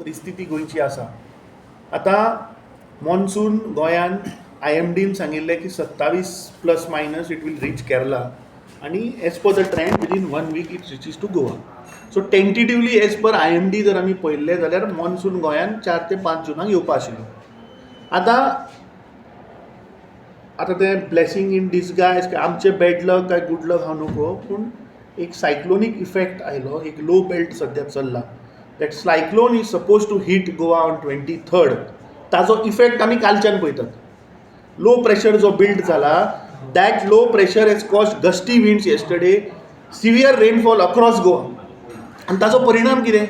परिस्थिती गोंयची आसा. आतां मॉन्सून गोंयान आयएमडीन सांगिल्लें की 27 plus minus it will reach Kerala आनी as per the trend, within one week it reaches to Goa. So tentatively, as per IMD जर आमी पळयल्लें जाल्यार मॉन्सून गोंयान 4 ते 5 जुनाक येवपा आशिल्लो. आतां आतां तें ब्लेसींग इन डिसगायज, आमचें बॅड लक काय गूड लक हांव नकळो, पूण एक सायक्लोनीक इफेक्ट आयलो. एक लो बेल्ट सद्याक चल्ला. That cyclone is supposed to hit Goa on 23rd. ताजो इफेक्ट आमी कालच्यान पळयतात. लो प्रेशर जो बिल्ड जाला, that low pressure has caused gusty winds yesterday, severe rainfall across Goa. आनी ताजो परिणाम कितें?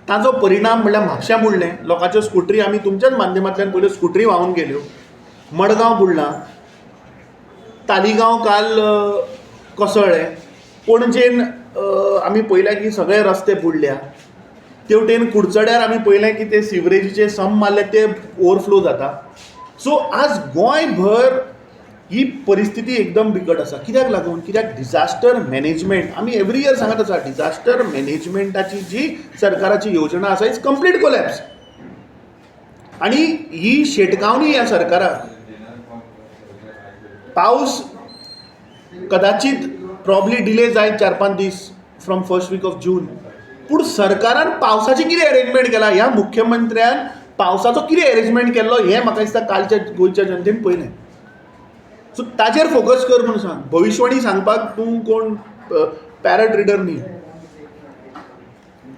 ताजो परिणाम म्हणल्यार म्हापश्यां बुडलें. लोकांच्यो स्कुटरी आमी तुमच्याच माध्यमांतल्यान पयल्यो, स्कुटरी व्हांवन गेल्यो. मडगांव बुडलां, तालिगांव काल कोसळ्ळें. पणजेन आमी पळयलें की सगळे रस्ते बुडल्या. तेवटेन कुडचड्यार आमी पळयलें की ते सिवरेजीचे संप मारले, ते ओवरफ्लो जाता. सो आज गोंयभर ही परिस्थिती एकदम बिकट आसा. कित्याक लागून? कित्याक डिझास्टर मॅनेजमेंट, आमी एवरी इयर सांगत आसा, डिझास्टर मॅनेजमेंटाची जी सरकाराची योजना आसा, is complete collapse. आनी ही शेटकावणी ह्या सरकाराक. पावस कदाचित प्रॉब्ली डिले जायत 4-5 दीस from first week of June, पूण सरकारान पावसाची कितें अरेंजमेंट केला, ह्या मुख्यमंत्र्यान पावसाचो कितें अरेंजमेंट केल्लो, हें म्हाका दिसता कालच्या गोंयच्या जनतेन पळयलें. सो ताजेर फोकस कर म्हूण सांग. भविश्यवाणी सांगपाक तूं कोण पॅरट रिडर न्ही.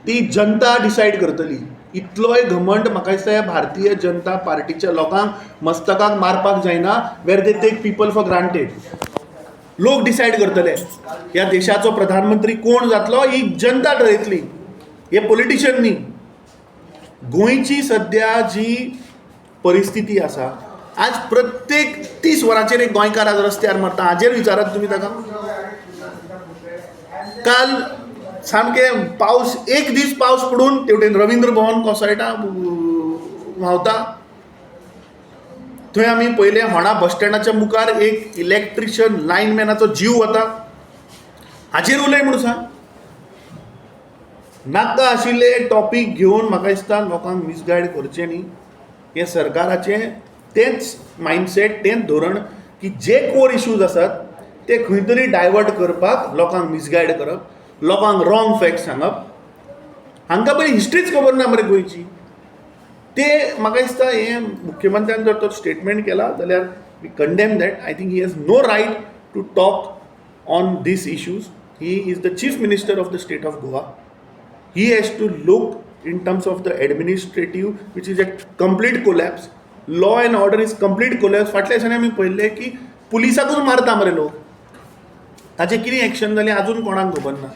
ती जनता डिसायड करतली. इतलोय घमंड म्हाका दिसता ह्या भारतीय जनता पार्टीच्या लोकांक मस्तकाक मारपाक जायना, where they take people for granted. लोक डिसायड करतले ह्या देशाचो प्रधानमंत्री कोण जातलो, ही जनता ठरयतली, हे पॉलिटिशियन न्ही. गोंयची सद्या जी परिस्थिती आसा, आज प्रत्येक 30 वरांचेर एक गोंयकार आज रस्त्यार मरता. हाजेर विचारात तुमी ताका. काल सामकें पावस, एक दीस पावस पडून तेवटेन रवींद्र भवन कोसळटा, व्हांवता. थंय आमी पयलें होणा बस स्टँडाच्या मुखार एक इलेक्ट्रिशियन लायनमॅनाचो जीव वता. हाचेर उलय म्हूण सांग. नाका आशिल्ले टॉपीक घेवन म्हाका दिसता लोकांक मिसगायड करचें न्ही. हें सरकाराचें तेंच मायंडसेट, तेंच धोरण की जे कोर इश्यूज आसात ते खंय तरी डायवर्ट करपाक लोकांक मिसगायड करप, लोकांक रॉंग फॅक्ट सांगप. हांकां पयलीं हिस्ट्रीच खबर ना मरे गोंयची. ते म्हाका दिसता हें मुख्यमंत्र्यान जर तो स्टेटमेंट केला जाल्यार we condemn that. I think he has no right to talk on these issues. He is the Chief Minister of the state of Goa. He has to look in terms of the administrative, which is a complete collapse. Law and order is complete collapse. फाटल्या दिसांनी आमी पळयल्लें की पुलिसाकूच मारता मरे लोक. ताचें कितें एक्शन जालें, अजून कोणाक खबर ना.